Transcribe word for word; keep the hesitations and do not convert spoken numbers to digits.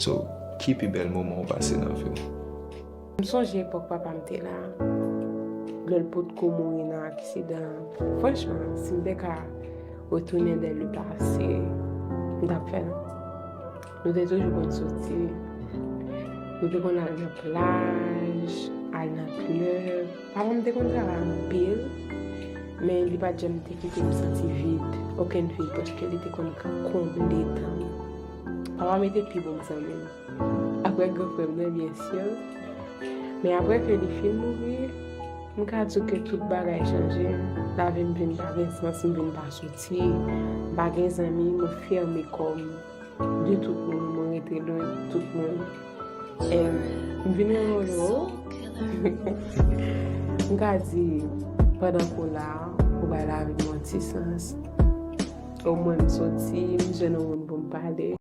So, ki pi bèl moman w pase nan vi w? M sonje epòk papa m te la, lè l potko mouri nan aksidan. Franchman, si m te ka retounen dans le passé, m t ap fè l. Nou te toujou konn soti. Nou te konn al nan plaj, al nan klèb. Papa m te konn travay anpil, men li pa t janm te kite m santi vid, okenn vid, paske li te konn konble tan m. Papa m te pi bon zanmi m. Apre gran frè m nan, byen si. Men apre ke li fin mouri, m ka di w ke tout bagay chanje. Lavi m vin pa gen sans, m vin pa soti, m pa gen zanmi, mwen fèmen kò m de tout moun, mwen rete lwen tout moun. E m vin renmen w. M ka di, pandan ke w la, ou bay lavi m yon ti sans. Omwen m soti, m jwenn yon moun pou m pale.